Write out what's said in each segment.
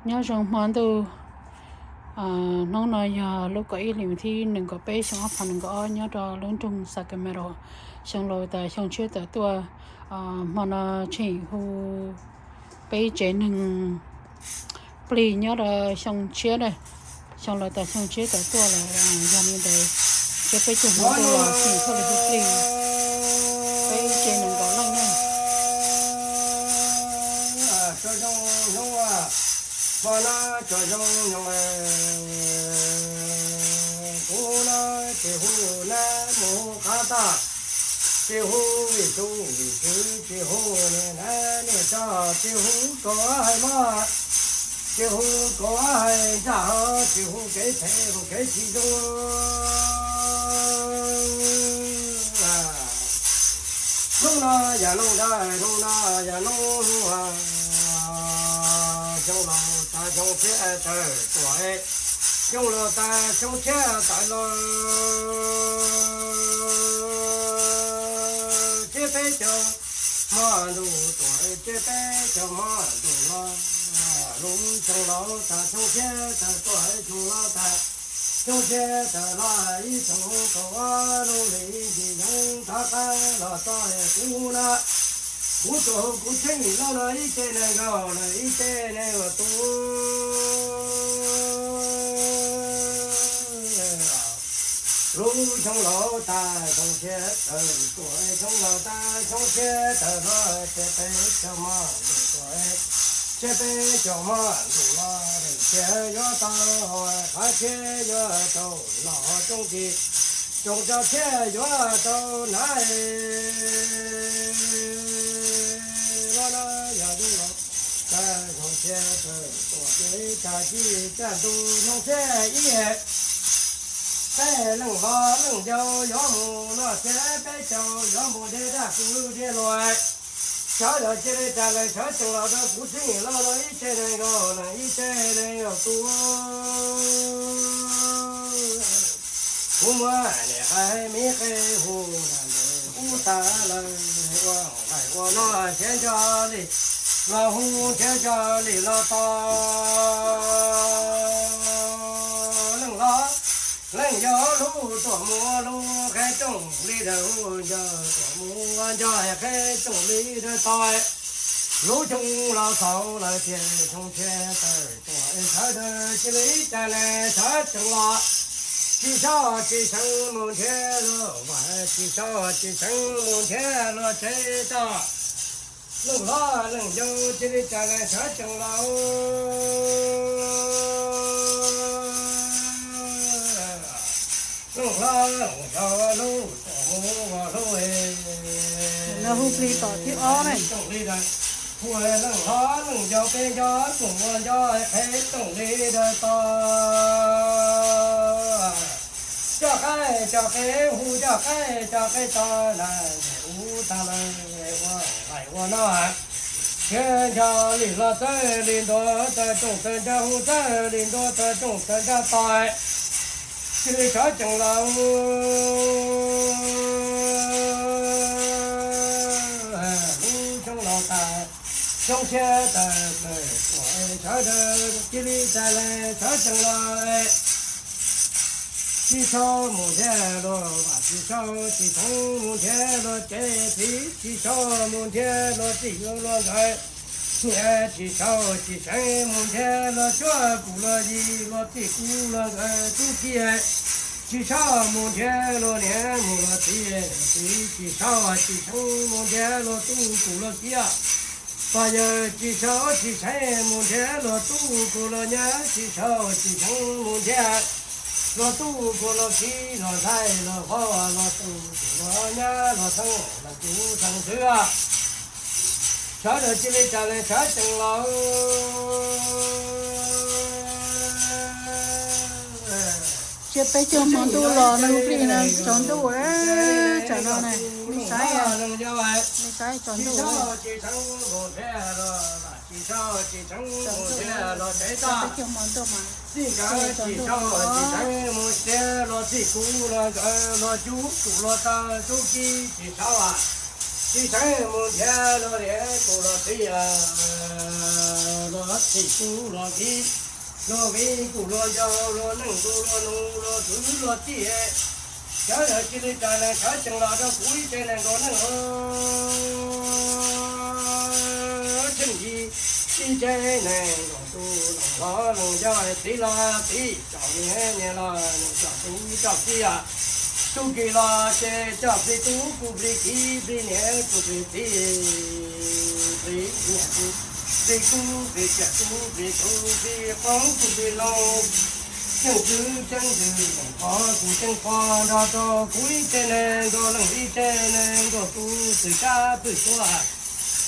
Nyob zoo hmo ntuj, hnub no yog lub kaum ib hlis thib nees nkaum peb xyoo ob phav nees nkaum ob nyob rau lub nroog Sacramento, xyoo laus tas xyoo tshiab tawm tuaj. Hmo no Tsheej hu peb tsev neeg plig nyob rau xyoo tshiab, xyoo laus tas xyoo tshiab tawm tuaj lawm. Yog li ntawd, tsiab peb caug hmo ntuj los Tsheej thiaj li hu plig peb tsev neeg nkaum leej na. Hmo no tsom zoo nyoog, kuv no tsis hu nab mus hu qab tag, tsis hu vim xyoo vim tswv, tsis hu niam nab niam tso, tsis hu kaum hais mog, tsis hu kaum hais ntsaj ho, tsis hu kev phem hu kev tsis zoo. Hnub no yog hnub dag, hnub no yog hnub, xyoo laus tas xyoo tshiab tawm tuaj, xyoo laus tas xyoo tshiab tawm los, tsiab peb caug hmo ntuj tuaj, tsiab peb caug hmo ntuj los, lub xyoo laus tas xyoo tshiab tawm tuaj, xyoo laus tas xyoo tshiab tawm los, ib xyoo kaum ob lub hlis ntsis yoov thov qab los txog kuv na. Kuv tsuas hu kuv Tsheej Lauj no ib tsev neeg nkaus, ib tsev neeg ua tu. Lub xyoo laus tas xyoo tshiab tawm tuaj, xyoo laus tas xyoo tshiab tawm los, tsiab peb caug hmo ntuj tuaj, tsiab peb caug hmo ntuj los, tsiab yuav tau, qhov tsiab yuav tau los coob tis, tsoom tso tsiab yuav tau hnav. Los no yog xyoo laus tas xyoo tshiab tawm tuaj, ces tag kis kaj ntug hnub tshiab ib, peb leej hlob leej yau yuav mus noj tsiab, peb caug yuav mus de daj kuv de luag. Sawv daws cia li ras lees sawv tsees los rau kuv Tsheej Lauj no ib tsev neeg nkaus, ib tsev neeg nkaus tu. Kuv muab niam qe miv qe hu ntawm ub tag lawm, ua nqaij ua no nrhiav nco li los hu, nrhiav nco li los to. Leej hlob leej yau hlub tuaj mus hlub, qheb rooj li dawm hu ncaws tuaj mus ua ncaws, qheb rooj li dawm to. Lub xyoo laus txhaum lawm tiag, xyoo tshiab tawm tuaj, sawv daws cia li ras lees sawv tsees los. Tsis sawv tsis seev mus nrhiav luag vam, tsis sawv tsis seev mus nrhiav luag tsev toj. Leej hlob leej yau cia li ras lees sawv tsees los. Leej hlob leej yau hlub tuaj mus ua hlub, no hu plig tom thib ob na. Hu leej hlob leej yau peb nco mus ua nco, qheb rooj li dawm to. Coj qaib coj qe hu, coj qaib coj qe to na, ub tag lawm ua nqaij ua no. Nrhiav nco li los txawj li ntua, tawg rooj tawg nrab hu, txawj li ntua tawg rooj tawg nrab to. Cia li sawv tsees los. Lub xyoo laus tas xyoo tshiab tawm tuaj, sawv daws cia li ras lees sawv tsees los. Tsis sawv mus nrhiav luag vam, tsis sawv tsis seev mus nrhiav luag tsev txiv, tsis sawv mus nrhiav luag txij luag nkawm niam, tsis sawv tsis seev mus nrhiav luag cuab kuv luag yig, luag txij kuv luag nkawm tub ki. Tsis sawv mus nrhiav luag niam mus luag txiv, tsis sawv tsis seev mus nrhiav luag tub kuv luag ki. Pog yawg tsis sawv tsis seev mus nrhiav luag tub kuv luag nyab, tsis sawv tsis seev mus nrhiav luag tub kuv luag ki, luag ntxhais luag hlob luag tub luag nyab luag xeeb luag tub xeeb ntxwv. Sawv daws cia li ras lees sawv tsees los. Tsiab peb caug hmo ntuj los neeg plig na, tsaus ntuj, tsam no na, nej saib, nej saib tsaus ntuj. Tsis sawv tsis seev mus nrhiav luag tsev toj, txij nkawm tsis sawv tsis seev mus nrhiav luag txij kuv luag nkawm luag cuab kuv luag tub ki, tsis sawv tsis seev mus nrhiav luag niam kuv luag txiv. Luag txhim kuv luag viv, luag viv kuv luag ncaus, luag neej kuv luag nus, luag kwv luag tij, sawv daws cia li rais lees sawv tsees los rau kuv ib tse neeg nkaus neej os. Tsheej yim ib tse neeg nkaus, tus leej hlob leej yau, txiv los txiv tsaus, niam niam los niam tsaus, tub tsaus txiv, tub ki los ces tsaus plig tub, kuv plig kiv plig niam, kuv plig txiv plig niam, kuv plig kub plig tsev, kuv plig tub plig qoob, kuv plig loo, yeej txwv ceeb ntws, yeej pov kuv ceeb pov, nrog rau kuv ib tse neeg nkaus, leej ib tse neeg nkaus, kuv pwm sab pwm tuaj,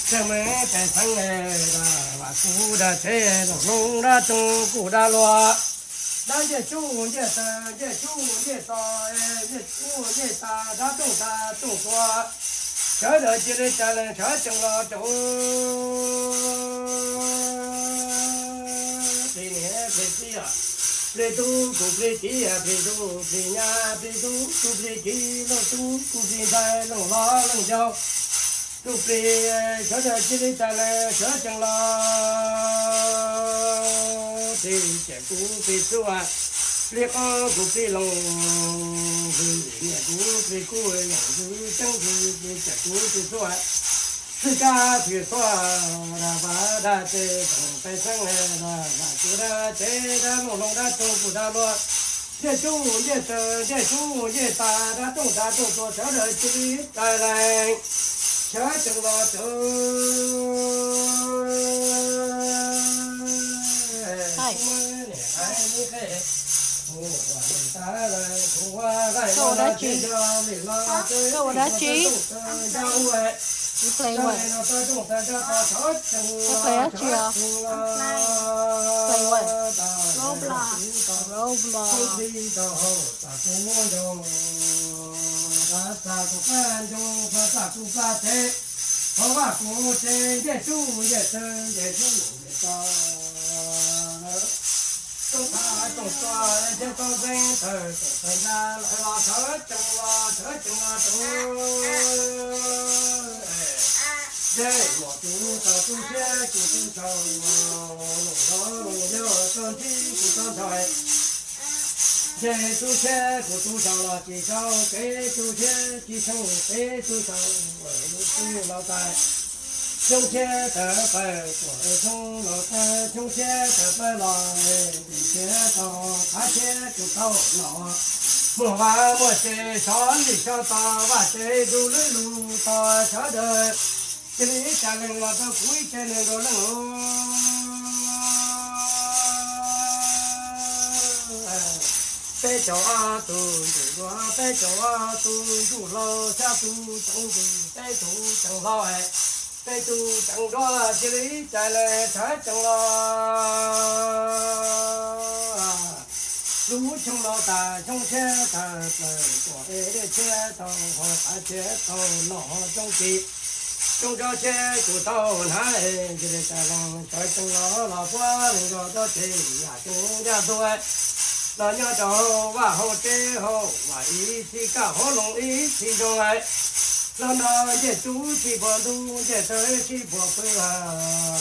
tseem meem pem xeeb, vam kuv dab tsev, looj dab roog, kuv dab luag, dab ncej tsuj ncej taw, ncej tsuj ncej to, ncej tsuj ncej ta, dab rooj ta rooj tua, sawv daws cia li rais lees sawv tsees los rau plig niam plig txiv, plig tub kuv plig kiv, plig tub plig nyab, plig tub kuv plig kiv, looj tub kuv plig ntxhais, looj hlob looj yau, kuv plig, sawv daws cia li rais lees sawv tsees los, plig tsev kuv plig txuj, plig qoob kuv plig loo, plig niam kuv plig kub, yeej txwv ceeb ntws, plig tsev kuv plig txuj, txwj kab plig txuj, dab vaj dab tsev tseem pem xeeb, vam kuv dab tsev, dab looj dab roog, kuv dab luag, ncej tsuj ncej taw, ncej tsuj ncej ta, dab rooj dab rooj tua, sawv daws cia li rais lees sawv tsees los rau Koj ua dab tsi? Koj ua dab tsi? You play what? You play dab tsi os? Play what? Roblox. Roblox. Tooj tha tooj txo thiab tooj ntxeev taws tooj txais nta lawv los sawv tsees los sawv tsees los rau. Ntsej muag kuv tau tu siab kuv tu tsaug, looj hlob looj yau tau ntsib kuv tau ntshai. Ntsej tu siab kuv tu tsaug los tsis tau, kev tu siab tsis tau, kev tu tsaug lub txij los tas. Xyoob siab tawv plaws tuam, xyoob los tas xyoob siab tawv plaws los, dim siab tau qab siab kuv tau los. Muaj vaj muaj tsev sov lim sov tos, vaj tsev du lwb lug tos sawv daws. Cia li ib tsa leej los rau kuv ib tse neeg nkaus leej. Peb caug ob tug ntsuj duav, peb caug ob tug ntsuj hlau, xya tug tseev ntxwg, peb tug tseev hlau, peb tug tseev duav, cia li ib tsa leej sawv tsees los. Lub xyoo no tas xyoob siab tawv plaws tuam, dej siab tau haus, qav siab tau noj, xyoob txiv xyoob tso siab kuv tau hnav, cia li tsa leej sawv tsees los, los puab leej zog tuab teg yam xyoob yaj tuag. Los nyob rau vaj hauv tsev hauv vaj, ib txhis kaj hauv loog ib txhis zoo. Los nrog ncej tsuj tsis puag ntug, ncej taw tsis puag pw,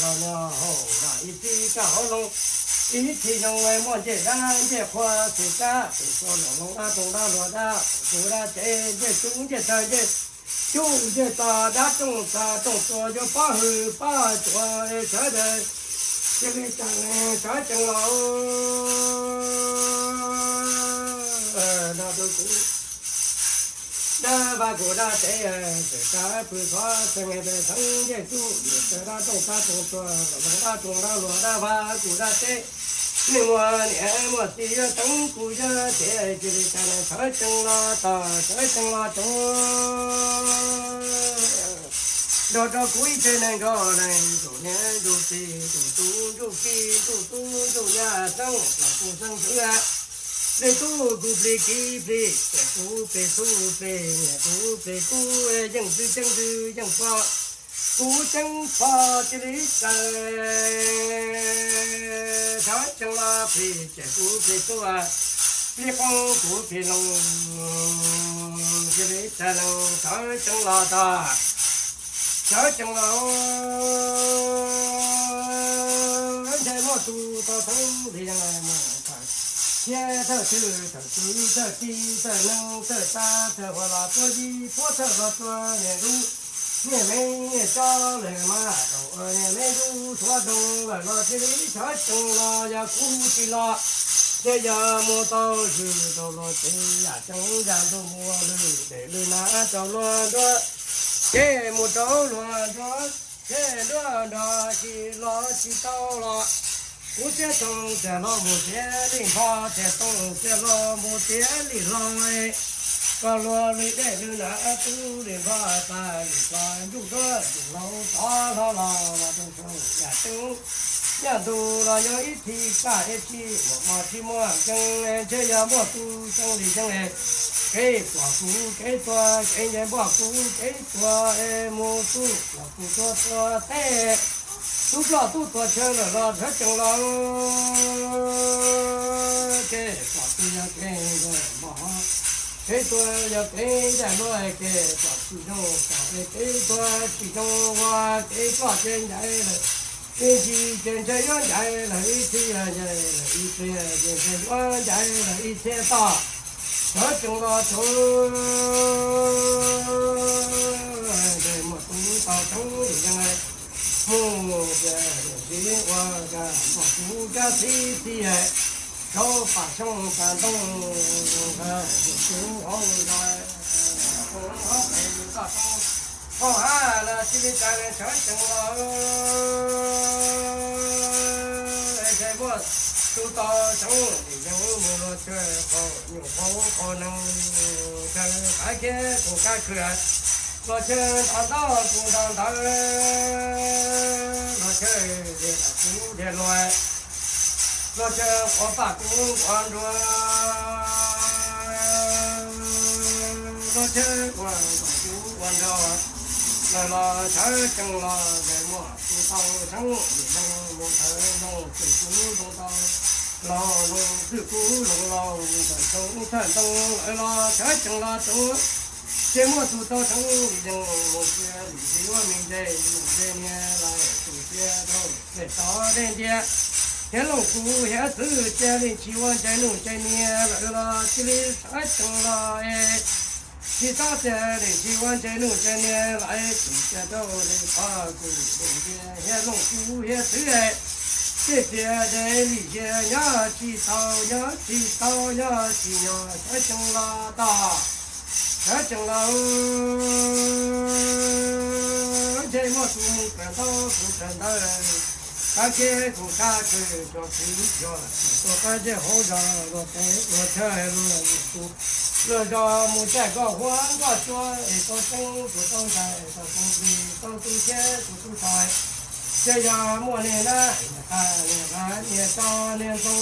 los nyob hauv vaj ib txhis kaj hauv loog ib txhis zoo. Muaj ncej dab ncej qhua, txhais kab txhais tsua, looj dab roog dab luag dab, kuv dab tsev, ncej tsuj ncej taw, ncej tsuj ncej to, dab rooj to rooj tua, yuav pob hwm pob tsuas, sawv daws cia li tsa leej sawv tsees los. Dab rau kuv, dab vaj kuv dab tsev, txawm kab pw xov txheej pem xeeb, ncej tsuj ncej taw, dab rooj dab rooj tua, looj dab roog dab luag dab, vaj kuv dab tsev. Neeg muaj niam muaj txiv yuav teev kuv yuav tsev, cia li tsa leej sawv tsees los, tos sawv tsees los rau. Nrog rau kuv ib tse neeg nkaus leej, tus niam tus txiv tus tub ntsuj ki tus tub ntsuj nyab, xeeb los kuv xeeb ntxwv, plig tub kuv plig kiv plig, ces kuv plig tub plig nyab, kuv plig kub yeej txwv ceeb ntws yeej pom, kuv ceeb pom cia li tsa leej sawv tsees los, plig ces kuv plig tub, plig qoob kuv plig loo, cia li tsa leej sawv tsees los, tos sawv tsees los. tau theeb li yeej mus thawm thiab thawj thwj thawm txwv thawj tij thawj neeb thawj tsa thawj huab los puab yib puab thawj los tua niam dub niam meeb niam tsob lawm mas tau niam meeb dub suav doog lawm los cia li sawv tsees los yog kuv tsis los ces yog mus tau zwm tau los ces yam tseeb yam ntuj mus lwm dej lwm nab rau luag nruab ces mus rau luag nruab ces nruab nrog tsis los tsis tau los kuv siab toog tias los mus tiav li npho tias toog tias los mus tiav li hlo koj luag li dej li nab tub li npho tas li hlo ntuj duab ntuj laus tov hlo los los rau saum yam tseeb yam ntuj los yog ib txhij kaj ib txhij muaj mos tsis muaj tseeb ntshe yog muaj tus xyoo li xyoo kev pom kuv kev tuag kev nce npog kuv kev tuag es mus tub los kuv tuag tuag teb tub ploj tub tuag chaw lawm los sawv tsees los ces pom kuv yog kev nce npog kev tuag yog kev ncaim luag kev pom tsis zoo pom kev tuag tsis zoo ua kev ploj kev ncaim lawm ib ntsis ces ntshe yuav ncaim lawm ib txhij ncaim lawm ib pliag ces ntshe yuav ncaim lawm ib txhij toj sawv tsees los tsuv ntshe muaj tus tau tseeb li yeej mus tias niam txiv ua kag muaj tus kab txib txij rau pam xyoo pas ntoo tus hauv hauv pes toj roob hauv ha los cia li tas sawv tsees los ntshe muaj tus tau tseeb li yeej mus los chaw qhov nyuam qhov qhov neeg chaw qav kiab tus kab khw los chaw nto ntaub tus nto ntawd los chaw dhia kuv dhia luag los chaw quav paj kuv quav nruas los chaw ua nkaus kuv ua nrog lawm los sawv tsees los ntshe muaj tus tau tseeb li yeej mus thawm ntoos txwm kuv ntoo tau los ntoos txwm kuv ntoo los mus thawm ntoo thawj ntoo lawm los sawv tsees los tsuv ces muaj tus tau tseeb li yeej mus cia li tsis yuav me ntse mus ntse niag lawm tus cia rau pem tod dej ntiag thiab looj kuv hiav txwv cia li tsis ua ntse nuj ntse niag lawm los cia li sawv tsees los es tsis txhob cia li tsis ua ntse nuj ntse niag lawm tus cia rau li qhov kuv dej ntiag hiav looj kuv hiav txwv es tej tias de li cia nyob tsis tau nyob tsis tau nyob tsis nyob sawv tsees los tod sawv tsees los ntshe muaj tus mus kawm ntaub kuv kawm ntawv kav kiab kuv kav kws cov txiv cov tus qab ntsej hauv zos luag tes luag chaw luag yim tus luag zos mus caij nkoj huab nkoj cua es tau tseeb tus tau ntxhais tau tus txiv tau tus thiab tus tub txhais ces yog muaj niag nab niag qha niag qha niag tso niag ntxoo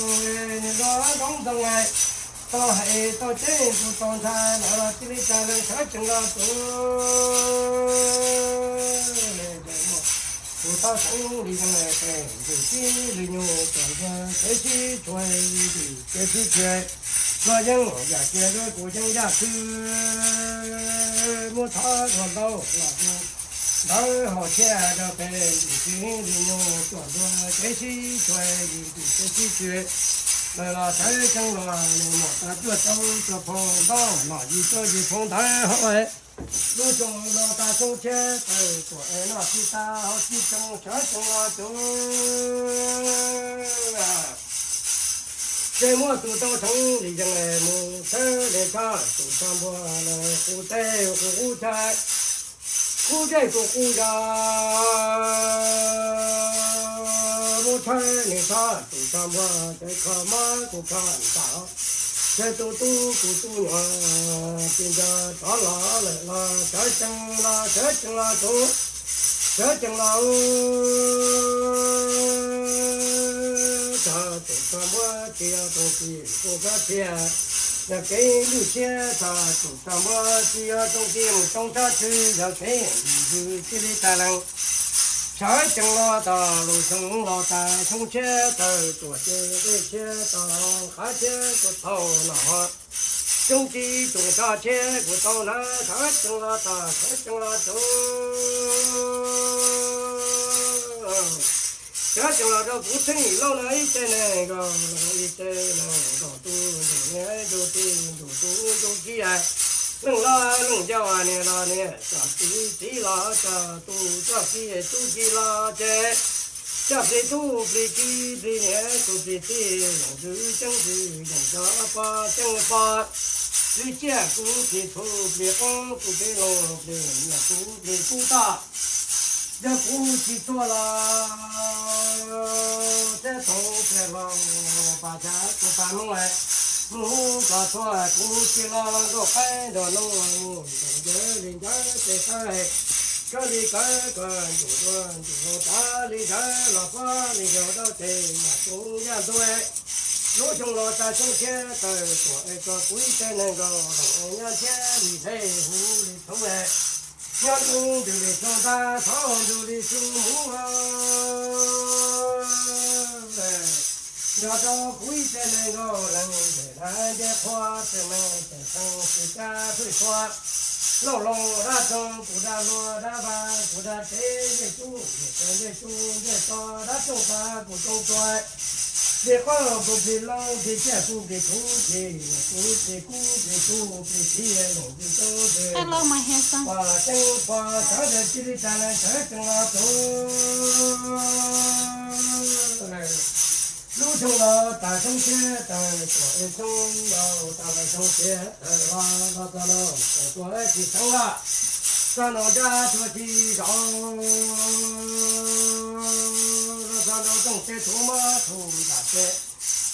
niag duab ntxoov ntxoo tau hais tau tseeb tus tau ntxhais lawm los cia li tas lees sawv tsees los tsuv tus tau tseeb li yeej tes ntxwm tib lwm nyuj tuam ntuag kev sib tshua lim dim kev sib tshua los yeej yam cia kuv yeej yaj xwb muab thov dhau ntau los tus ntawd haus thiaj rau pem ntxwm tib lwm nyuj tuam ntuag kev sib tshua lim dim kev sib tshua lawm los sawv tsees los nws muam tas cuaj tau tsuas phau ntaub nom yim cuaj yim phau ntawd hauv lub xyoo no tas xyoo tshiab tawm tuam es noj tsis tas haus tsis tsees sawv tsees los tsuv ces muaj tus tau tseeb li yeej mus txhawb li tshaj tus tshaj npua lawm qus teb qus qub tshaj qub zej qus qub zos mus tshawb li tshaj tus tshaj npua ces kho mob kuv kho ntaus ces tus tub kuv tub nyuam tsis nco rov los lawm los sawv tsees los sawv tsees los tsuv sawv tsees los tshaj tus tshaj npua tsis yog tus tsis kuv kab thiaj yog kev lwj siab txog tus tshaj npua tsis yog tsoom tij mus tsoo tshaj tshwm yog kev ywg tsis li tas lees sawv tsees los txog lub xyoo los tas xyoo tshiab tawm tuam ces dej tshiab txog qhav tshiab kuv thaum no tsoom tij tsoom tso tshiab kuv tau na sawv tsees los txog sawv tsees los tsuv Sawv tsees los rau kuv Tsheej Yim Lauj no ib ce neeg nkaus ib ce neeg nkaus tus ntsuj niam ntsuj txiv ntsuj tub ntsuj kiv, leej hlob leej yau niam los niam, cov txiv txiv los cov tub, cov kiv tub kiv los ces cov plig tub plig kiv plig niam tub plig txiv, yeej txwv ceeb txwv yeej cov pog ceeb pog, plig ciaj kuv plig txhu plig qoob kuv plig loog plig nyiam kuv plig kub toj. Yog kuv tsis tuag los thiab tau pliag los pas tsav kuv pas Hmoob, mus hu kom txhua kuv tsis los nkaum qaib nrog Hmoob mus ntaus ncawv li ncawv ces tawg, kawg li kawg kawg ntuj dua ntuj hlau tav li ntawd los pob li ncaug dawb ces mas kuv yaj ntuj. Lub xyoo los tas xyoo tshiab tawg tuam es tso kuv ib ce neeg nkaus los nyab thiab li dej huv li tshoob, nyob ntws li xyoo ntag thaum ntws li xyoo huv. Nrog rau kuv ib ce neeg nkaus leej ntawm lawv nce qhua txwm meej txwm xeev txwm cab txwm txhua, looj loo dab tsoog kuv dab luag dab vaj kuv dab tsev ncej cub ncej tsev ncej cub ncej txog dab tsoog tas kuv tsoog tuag. Plig qoob kuv plig loog plig ciaj kuv plig txhu plig kuv plig kub plig txhu plig txiv looj plig txhu plig pog ceeb pog sawv daws cia li tas lees sawv tsees los tuv. Lub xyoo los tas xyoo tshiab tawg tuam es xyoo laus tas los xyoo tshiab tawg los los txog los txog tuam tsis xeev lawm. Txog nraum nrab tuam tsis zaum los txog nraum rooj ces tub mob tub ntsaj ces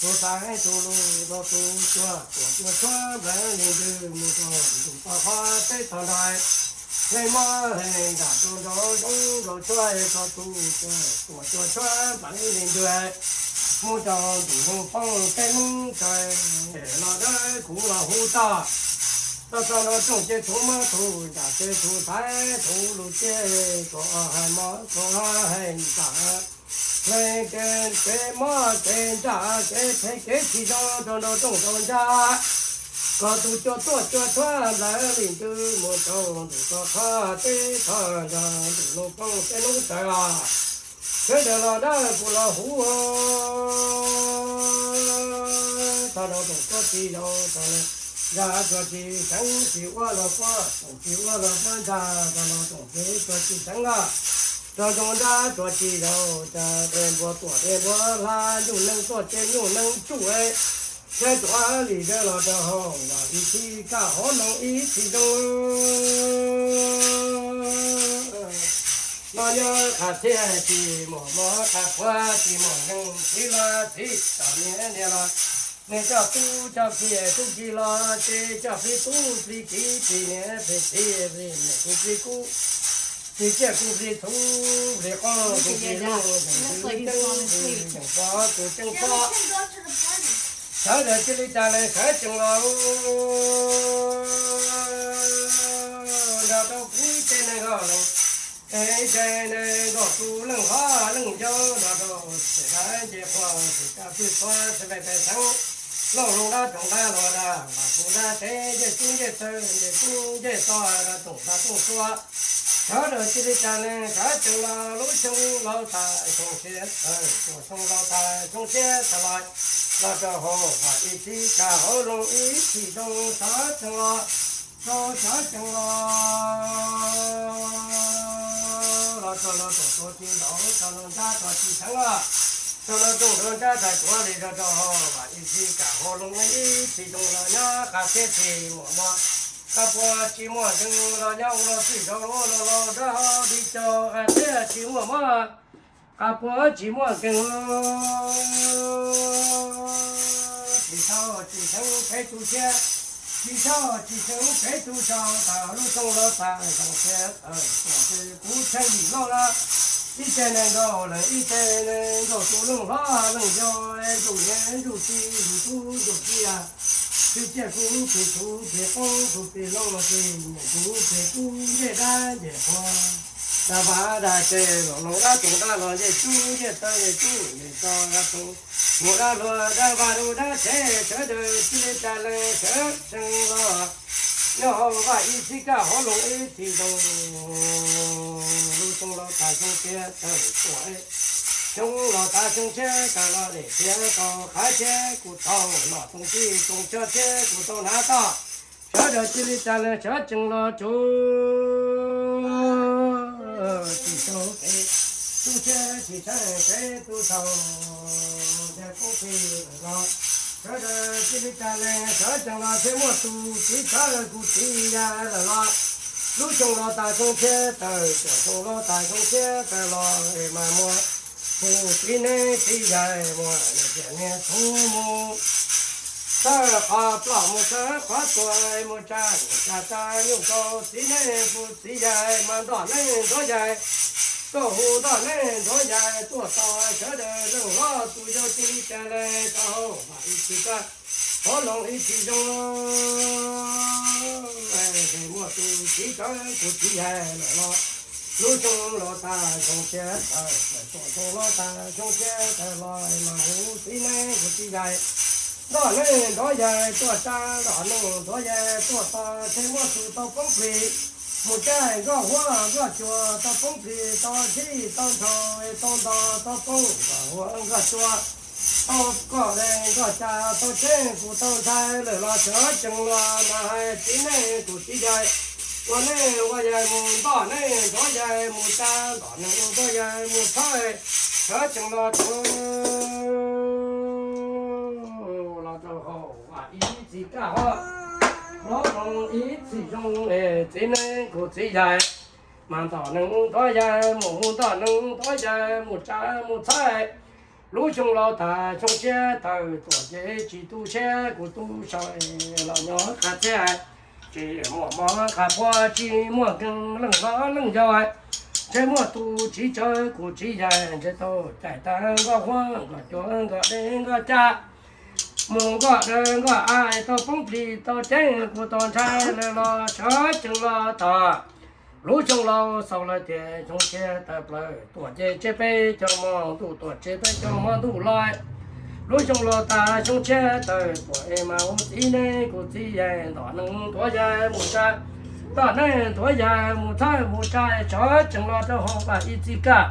tub xaiv tub lus rau tub cuag tuam cuag tshuab nplawv li ntws mus rau ntug toj qhov teb tog nrag. Hle mob hle ntsaj rau nraum zoov nraum tshuab rau tub cuag tuam cuag tshuab nplawv li ntws mus rau ntug poob tej noob tsaws los dawb kuv los hu toj. Los txog nraum rooj ces tub mob tub ntsaj ces tub xaiv tub lus ces kom hais mob kom hais ntsaj, hle kev mob kev ntsaj kev phem kev tsis zoo rau nraum rooj rau ntsaj. Kom tus cua tuaj cua tshuab nplawv li ntws mus rau ntug toj qhov teb tog nrag ntug noob poob tej noob tsaws los sawv daws los dawb kuv los hu tog nraum rooj tuam tsis zaum tog nrag tuam tsis xeev tsis ua los puab tsis ua los puab ntsaj tog nraum rooj ces tuam tsis xeev lawm. Nraum rooj nrag tuam tsis zaum tas dej npua tuam dej npua hla nyuj neeg tuam ces nyuj neeg tsuj, sawv tuam li dawb los rau hauv vaj ib txhis kaj hauv loog ib txhis zoo. Los nyob qhov txhia tsis muaj mov qhov puab tsis muaj nkeeg txiv los txiv coj niam niam los niam coj tub coj kiv tub kiv los ces coj plig tub plig kiv plig niam plig txiv plig niam kuv plig kub plig ciaj kuv plig txhu plig qoob kuv plig loog yeej txwv ceeb txwv yeej pog kuv ceeb pog. Sawv daws cia li tas lees sawv tsees los nrog rau kuv ib ce neeg nkaus leej, ib ce neeg nkaus tus leej hlob leej yau nrog rau txhia dab nce qhua txhia dab txhua txhia npe pem xeev, looj loo dab tsoom dab luag dab vaj tsoom dab tsev ncej cub ncej taw ncej cub ncej txog dab tsoom dab tsoom txhua. Sawv daws cia li tas lees sawv tsees los lub xyoo laus tas xyoo tshiab tawg tuam xyoo laus tas xyoo tshiab tawg los los rau hauv vaj ib txhis kaj hauv loog ib txhis zoo sawv tsees los rau sawv tsees los los txog nraum rooj tuam tsis zaum txog nraum nrag tuam tsis xeev lawm. Txog nraum rooj nraum nrag tag tuam li rau rau hauv vaj ib txhis kaj hauv loog ib txhis zoo los nyob qhov txhia tsis muaj mov qhov puab tsis muaj nkeeg los nyob ua luag txwj zaum ua luag laus dawb hau li cov qhov txhia tsis muaj mov qhov puab tsis muaj nkeeg. Tsis txhob tsis xeev peb tub tshiab, tsis txhob tsis xeev peb tub sau tas lub xyoo laus tas xyoo tshiab tawg tuam ces kuv Tsheej Yim Lauj lawm. Ib ce neeg nkaus leej ib ce neeg nkaus tus leej hlob leej yau, ntsuj niam ntsuj txiv ntsuj tub ntsuj kiv, plig ciaj kuv plig txhu plig qoob kuv plig loog plig nyiam kuv plig kub ncej dab ncej qhua, dab vaj dab tsev los loo dab tsoom dab luag ncej cub ncej taw ncej cub ncej txog dab tsoom mus dab luag dab vaj dab tsev sawv daws cia li tas lees sawv tsees los nyob hauv vaj ib txhis kaj hauv loog ib txhis zoo. Lub xyoo laus tas xyoo tshiab tawg tuam Xyoo laus tas xyoo tshiab tawm los dej thiab tau qab thiab kuv tau noj tau txiv, tau tsho thiab kuv tau hnav toj. Sawv daws cia li tsa lees sawv tsees los tsuj tsis tau kev, tub thiab tsis tshaib kev tub tau, ntiag koob plig lawm los. Sawv daws cia li tsa lees sawv tsees los thiab muaj tus txiv tsawv kuv txiv yawg lawm los. Lub xyoo laus tas xyoo tshiab tawm, xyoo laus tas xyoo tshiab tawm los es mas muaj tus txiv neeb txiv yaig muaj niam txiv niam tub mus txawb qhov ploj mus txawb qhov tuag mus tsa mus tsa tsa nyuj rau txiv neeb tus txiv yaig mas ntoj neeb nthuav yaig tuaj hu ntoj neeb nthuav yaig tuaj tos sawv daws leej hlob tus yau cia li tsa lees rau hauv vaj ib txhis kab hauv loos ib txhis zoo. Muaj tus txiv tsawv kuv txiv yaig lawm los. Lub xyoo laus tas xyoo tshiab tawm, xyoo laus tas xyoo tshiab tawm los mas hu txiv neeb kuv txiv yaig ntoj neeb nthuav yaig tuaj tsa, ntoj neeb nthuav yaig tuaj tos, tseg muaj tus tau poob plig mus caij nkoj huab nkoj cua, tau poob plig tau txhij tau nrhau tau nto, tau poob nkoj huab nkoj cua, tau koj de nkoj ca, tau tseeb kuv tau ntshai lawm los sawv tsees los mas hais txiv neeb tus txiv yaig ua neeb ua yaig mus ntoj neeb nthuav yaig mus tsa, ntoj neeb nthuav yaig mus txhawb, sawv tsees los tsuj los rau hauv vaj ib txhis kab hauv loos ib txhis zoo es txiv neeb kuv txiv yaig mas ntoj neeb nthuav yaig mus hu ntoj neeb nthuav yaig mus tsa mus txhawb. Lub xyoo laus tas xyoo tshiab tawm, tuam ces tsis tu siab kuv tu sau los nyob qab txhiab, tsis muaj mov qab puab tsis muaj nkeeg leej hlob leej yau, ntshe muaj tus txiv tsawv kuv txiv yaig ntshe tau caij tag nkoj huab nkoj cua nkoj dej nkoj ca mus nkoj dawb nkoj av, tau poob plig tau tseeb kuv tau ntshai lawm los sawv tsees los tog. Lub xyoo laus xaus lawm tias xyoo tshiab tawm plaws, tuam ces tseg peb caug hmo ntuj, tuam tseg peb caug hmo ntuj los. Lub xyoo laus tas xyoo tshiab tawm, tuam es mas hu txiv neeb kuv txiv yaig ntoj neeb nthuav yaig mus tsa, ntoj neeb nthuav yaig mus txhawb mus tsa, sawv tsees los rau hauv vaj ib txhis kab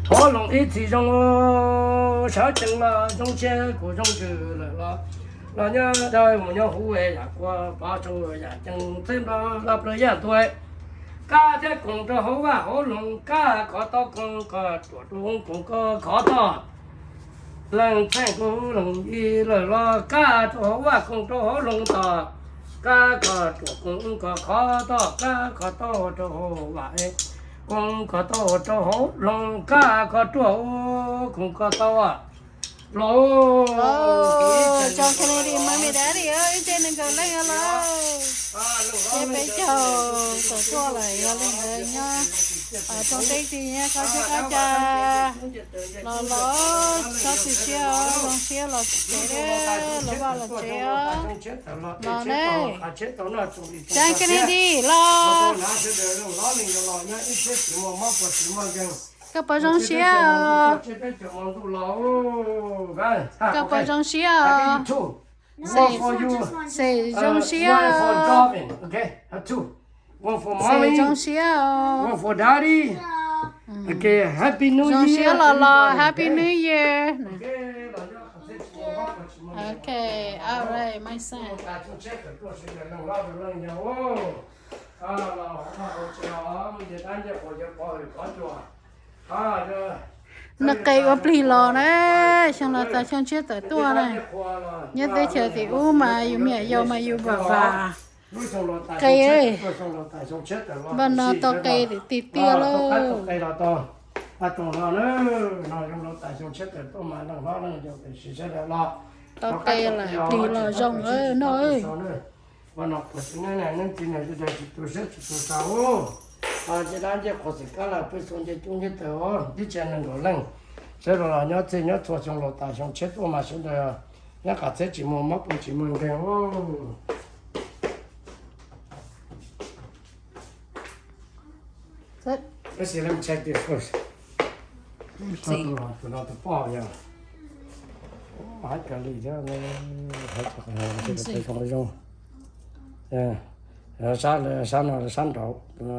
hauv loos ib txhis zoo, sawv tsees los zoo siab kuv zoo ntsws lawm los. Los nyob dawb mus nyob huv yam kuab pov tsau yam ceev txheb nplog los plaws yaj ntuag. Kab thiab koom rau hauv vaj hauv loos, kab kov tau koom koj ruam rau koom koj khov toj. Leej txheej kuv leej yig lawm los kab rau hauv vaj koom rau hauv loos tog. Kab koj ruam koom koj khov toj, kab koj tau rau hauv vaj koom koj tau rau hauv loos, kab koj ruam koom koj tau los. Tsoom Kennedy mami daddy, ib tsev nees nkaum leej los, ces peb caug tawm tuaj lawm yog li ntawd nyob tsoom teb tsis nyob qab teb qab ca los los txhob tu siab, zoo siab los tsev, los vaj los tsev os. Los ne, Tsoom Kennedy los, koj puas zoo siab? Koj puas zoo siab? Xeem zoo siab. Xeem zoo siab. Zoo siab los los, Happy New Year. Okay, alright, my son. Nws qe ua plig los na, xyoo los tas xyoo tshiab tawm tuaj na. Nyob teb chaws tim ub mas yus me nyuam yaus mas yus vam vam qe. Npaj no tau qe tiag tiag lauj. Tau qe lawm plig los zoo no. Ua no kuv txiv neeb txiv niam sawv daws tsis tu siab tsis tu sa ub. Ncej dab ncej qhuas xwm kab lawm pw xyoo ncej coob ncej tawm os, tib tsev nees nkaum leej. Sawv daws los nyob txhij nyob txhua xyoo laus tas xyoo tshiab tuaj mas sawv daws nyob qab txhiab tsis muaj mob pw tsis muaj nkeeg ub. Let me check this first. Tus no tus poj yog hais kawg li thiab, zoo zoo. Sab no sab nraud, tus no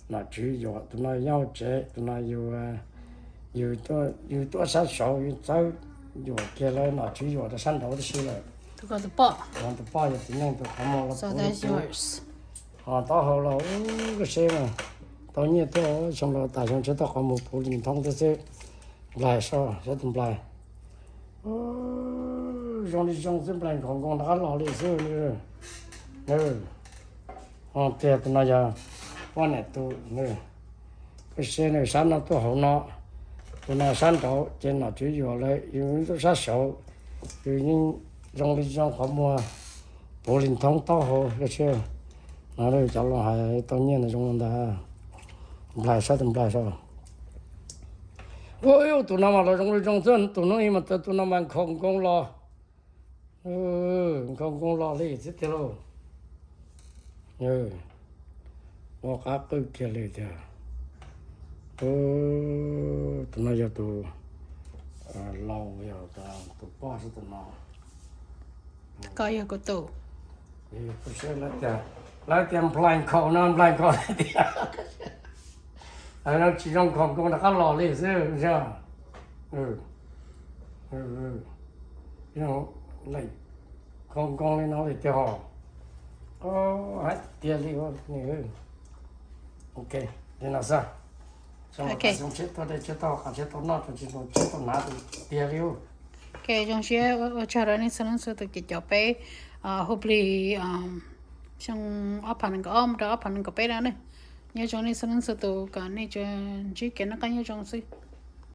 nom tswv yuam, tus no yau tsev, tus no yus Yus tuaj sab saud yus txawb yuam kiag lawv nom tswv yuam rau sab nraud tib si lawm. Tus poj yog txiv neej tus qhov muag los puv li puv. Ho taub hau los ub koj seb mas, tau nyiaj thiab xyoo los tas xyoo tshiab tau qhov muag puv li nthoob thiab xwb. Nplaig soj saib tus nplaig. Zoo li zoo xwb, nplaig nkhaus nkoos rov qab los li xwb. Tiag tus no yog poj niam tus, koj seb nws sab no tuaj hauv no, tus no sab nraud ces nom tswv yuam lawm, yus tuaj sab saud, yus yeej zoo li zoo qhov muag puv li nthoob taub hau koj seb. No cov lus hais tau nyiaj no zoo li ntawd. Nplaig saib tus nplaig soj. Ua tus no mas los zoo li zoo xwb, tus hnub ib mas tus no mas nkhaus nkoos los, nkhaus nkoos los li xwb tiag lauj. Ua qab qwj kiag li tiag. Tus no yog tus laus, yog tus poj xwb tus no. Koj yog kuv tus. Lawv tias nplaig nkhaus no nplaig nkhaus tiag. Tsis zoo nkhaus nkoos rov qab los li xwb. Nkhaus nkoos li no li tiag hos. Hais tiag li. Ok, li no xwb. Xyoo tshiab tuaj dej tshiab tau, qav tshiab tau noj, tshiab tau hnav tiag li. Ok, zoo siab ua tsaug rau nej txhua leej txhua tus cov peb hu plig xyoo ob phav nees nkaum ob mus rau ob phav nees nkaum peb no ne. Nyob zoo nej txhua leej txhua tus, kom nej tsuas ntsib kev noj qab nyob zoo xwb.